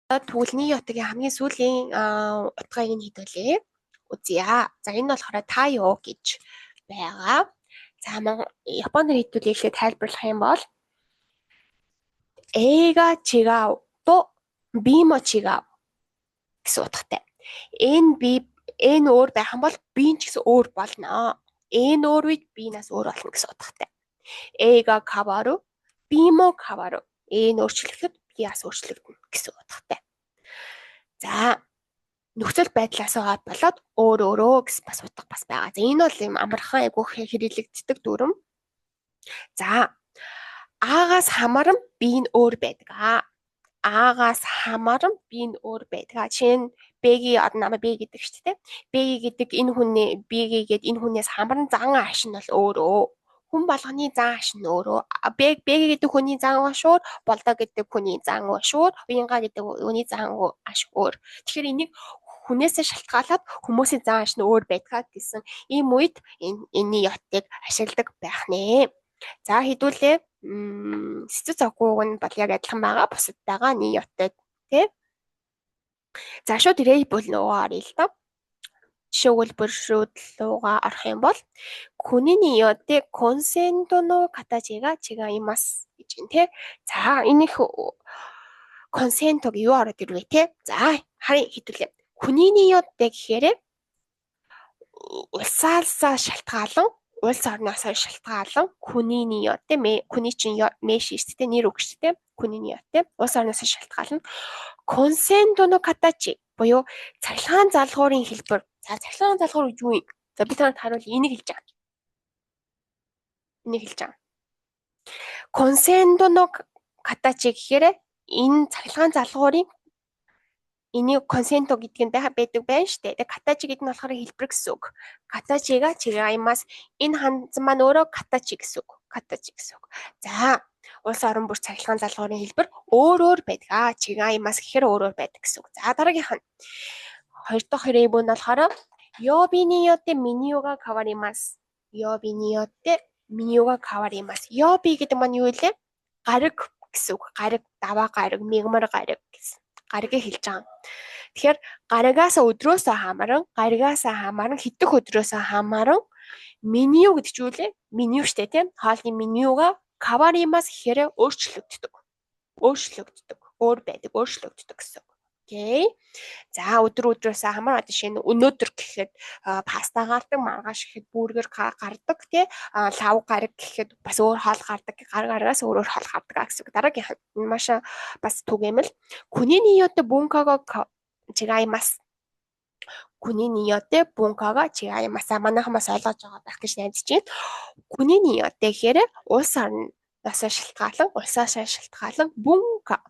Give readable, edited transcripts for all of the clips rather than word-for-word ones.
Тэгвэл によってгийн хамгийн сүүлийн утгыг нь хэдүүлээ үзье. За, энэ нь болохоор だよ гэж байгаа. За, Японоор хэдүүлээ эхлээд тайлбарлах юм бол A が違うと B も違う гэсэн утгатай. N B N өөр байх юм бол B ч гэсэн өөр болно. N өөр үед B-наас өөр болно гэсэн утгатай. A が変わる B も変わる. N өөрчлөгдөд B-аас өөрчлөгдөнө гэсэн утгатай. За, нөхцөл байдлаасаа болоод өөр өөрөө гэсэн бас утга бас байгаа. За, энэ бол юм амархан айгүйх хэрэглэгддэг дүрэм. За, А-гаас хамааран B нь өөр байдаг. А-гаас хамааран B нь өөр байдаг. Жишээ нь Б-гийн, одоо намайг Б гэдэг шүү дээ. Б гэдэг энэ хүний, Б гээд энэ хүнээс хамааран зан ааш нь бол өөрөө. Хүн болгоны зан ааш нь өөрөө. Б Б гэдэг хүний зан ааш өөр, Болдоо гэдэг хүний зан ааш өөр, Уянга гэдэг хүний зан ааш өөр. Тэгэхээр энийг хүнээсээ шалтгаалаад хүмүүсийн зан ааш нь өөр байдгаа гэсэн ийм үед энэ によってг ашигладаг байх нэ. За, хэдүүлээ 接続 нь бол яг адилхан байгаа. Бусадтайгаа によって тий. За, шууд 例文 нөгөө оръё л доо. Жишээ өгүүлбэрүүд руугаа орох юм бол 国によってコンセントの形が違いますгэж байна тий. За, энэ их コンセント юу ороод ирвэ те. За, харъя хэдүүлээ. 国によって гэхээр улсаасаа шалтгаалan, улс орноосоо шалтгаалan 国によって 国 чинь 名詞 шүү дээ, нэр үг шүү дээ. 国によって улс орноосоо шалтгаална. コンセントの形 буюу цахилгаан залгуурын хэлбэр. За, цахилгаан залгуур гэж юу юм? За, би танад харуул энийг хэлж байгаа. Энийг хэлж байгаа. コンセントの形 гэхээр энэ цахилгаан залгуурын энийг コンセント гэдэг нь байдаг байна штэ. Тэгээ 形 гэдэг нь болохоор хэлбэр гэсэн үг. 形が違います энэ ханзан маань өөрөө 形 гэсэн үг. 形 гэсэн үг. За, улс орон бүр цахилгаан залгуурын хэлбэр өөр өөр байдаг. Аа, 違います гэхээр өөр өөр байдаг гэсэн үг. За, дараагийнх нь хоёр дахь 例文 нь болохоор 曜日によってメニューが変わります. 曜日によってメニューが変わります. 曜日 гэдэг маань юу вэ? Гараг гэсэн үг. Гараг, даваа гараг, мягмар гараг гэсэн. Гарагийг хэлж байгаа. Тэгэхээр гарагаас, өдрөөсөө хамааран, гарагаас хамааран, хэдэх өдрөөсөө хамааран меню гэдэг чинь юу лээ? Меню штэ, тийм? Хоолны менюга 変わります гэхээр өөрчлөгддөг. Өөрчлөгддөг. Өөр байдаг, өөрчлөгддөг гэсэн үг. Окей. За, өдөр өдрөөсөө хамаар, одоо жишээ нь өнөөдөр гэхэд паста гардаг, маргааш гэхэд бургер гардаг, тий. Лав гараг гэхэд бас өөр хоол гардаг. Гар гарагаас өөр өөр хоол гардаг гэсэн үг. Дараагийнх нь маш бас түгээмэл. 国によって文化が違います. 国によって文化が違います. Манайхан бас ойлгож байгаа байх гэж найдаж байна. 国によって гэхээр улс орноос шалтгаалan, улсаас шалтгаалan 文化.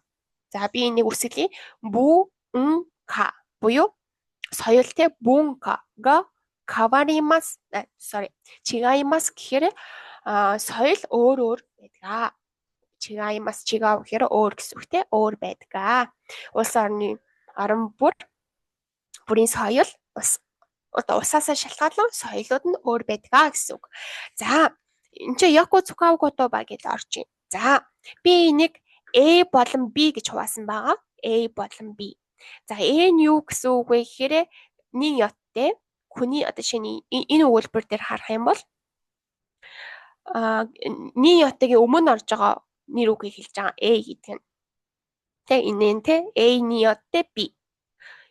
За, би энийг үсгэлье. ブン化 буюу соёл те, 文化が変わります. Sorry. 違います гэхээр соёл өөр өөр байдаг. 違います, 違う гэхээр өөр гэсэн үг те, өөр байдаг. Улс орны орон бүрийн соёл ус одоо улсаасаа шалтгаалan соёлууд нь өөр байдаг гэсэн үг. За, энэ чинь よく使う言葉 гэж орж байна. За, би энийг A болон B гэж хуваасан байгаа. A болон B. За, A нь юу гэсэн үг вэ гэхээр によって хүний, одоо жишээ нь энэ өгүүлбэр дээр харах юм бол によってгийн өмнө орж байгаа нэр үгийг хэлж байгаа A гэдэг нь. Тэ, энэ нь те, A によって B.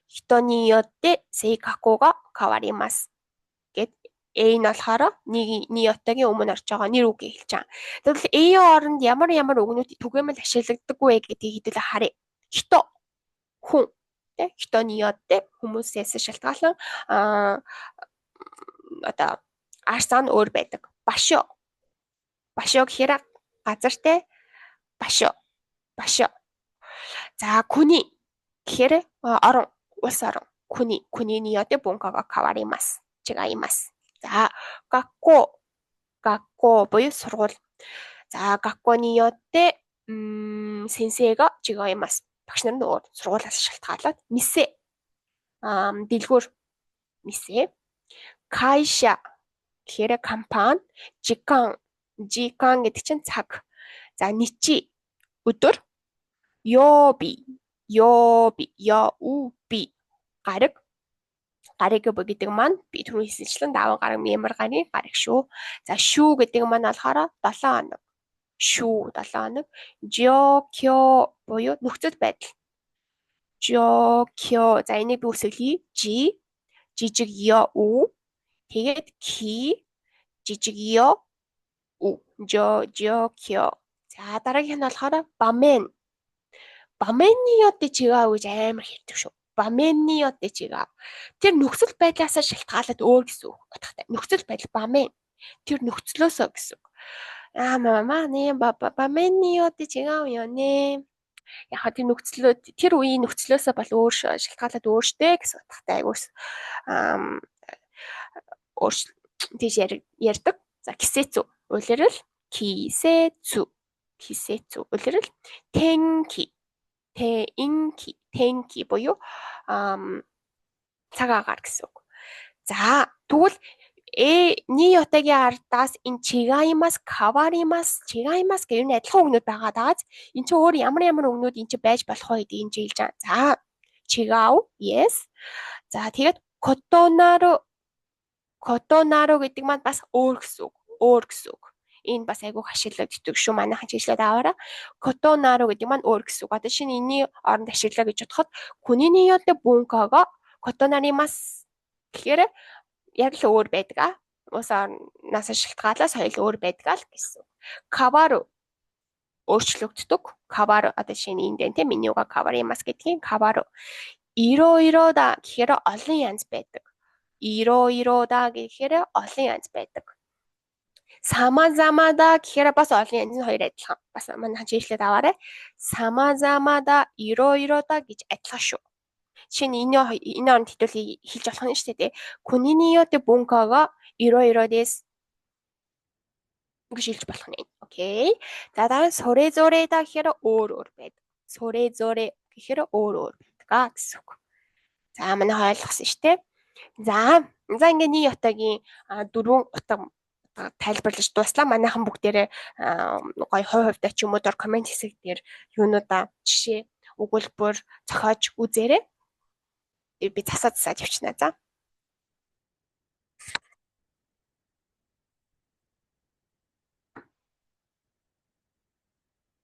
人によって性格が変わりますгэд A нь болохоор нэг によってгийн өмнө орж байгаа нэр үгийг хэлж байгаа. Тэгвэл A-ийн оронд ямар ямар үгнүүд түгээмэл ашиглагддаг вэ гэдгийг хэдүүлээ харъя. 人, хүн тэ, 人によって хүмүүсээс шалтгаалan одоо ааш зан өөр байдаг. 場所. 場所 гэхээр газар те, 場所. 場所. За, 国 гэхээр орон, улс орон. 国国によって文化が変わります. 違います. За, 学校学校 буюу сургууль. За, 学校によって先生が違います. Багш нар нь өөр, сургуулиас шалтгаалаад. 店 дэлгүүр, 店. 会社 гэхээр компани, 時間時間 гэдэг чинь цаг. За, 日 өдөр, 曜日曜日, ようび гараг. Гариг гэдэг маань би түрүү хэлсэнчлэн даван гараг мемор гарын гараг шүү. За 週 гэдэг маань болохоор 7 хоног. 週 7 хоног. 状況 буюу нөхцөл байдал. 状況. За, энийг би үсгэлье. じ жижиг ё у, тэгээд き жижиг ё у, じょ 状況. За, дараагийнх нь болохоор 場面. 場面によって違う гэж амар хэрдэг шүү. 場面によって違う. Тэр нөхцөл байдлаасаа шалтгаалаад өөр гэсэн үг утгатай. Нөхцөл байдал, 場面. Тэр нөхцлөөсөө гэсэн үг. Аа, мама нэ 場面によって違うよね. Яг тэр нөхцлөө, тэр үеийн нөхцлөөсөө бол өөр шалтгаалаад өөр штэ гэсэн утгатай айгуус өөр тийш ярьдаг. За, 季節 улирал, 季節季節 улирал, 天気天気天気 буюу цаг агаар гэсэн үг. За, тэгвэл によって гийн ардаас энэ 違います, 変わります, 違います гэх юм адилхан үгнүүд байгаа даа. Энэ чинь өөр ямар ямар үгнүүд энэ чинь байж болох вэ гэдгийг энэ хэлж байгаа. За, 違う, yes. За, тэгээд 異なる異なる гэдэг маань бас өөр гэсэн үг. Өөр гэсэн үг. Энэ бас айгүйх ашиглагддаг шүү. Манайхан чиглээд аваарай. 異なる гэдэг маань өөр гэсэн үг. Одоо шинэ энэний оронд ашиглаа гэж бодоход 国によって文化が異なります гэхээр яг л өөр байдаг а. Улс орноос шалтгаалаад соёл өөр байдаг л гэсэн. 変わる өөрчлөгддөг. 変わる одоо шинэ энд байна, тийм, メニューが変わります гэдгийг 変わる. いろいろだ гэхээр олон янз байдаг. いろいろだ гэхээр олон янз байдаг. 様々だ гэхээр бас олон янзын, хоёр адилхан. Бас манай чиглэлээд аваарай. 様々だ, いろいろだ гэж адилхан шүү. Жишээ нь энэ оронд хэдүүлээ хэлж болох нь шүү дээ. 国によって文化がいろいろです гэж хэлж болох нь. Окей. За, дараа нь それぞれだ гэхээр өөр өөр байдаг. それぞれ гэхээр өөр өөр байдаг гэсэн үг. За, манай ойлгосон шүү дээ. За, за ингээ によって гийн дөрвөн утга тайлбарлаж дууслаа. Манайхан бүгдээрээ гоё хувь хувьдаа ч юм уу дор comment хэсэг дээр юунуудаа жишээ өгүүлбэр зохиож үзээрэй. Би засаад засаад явчихна. За.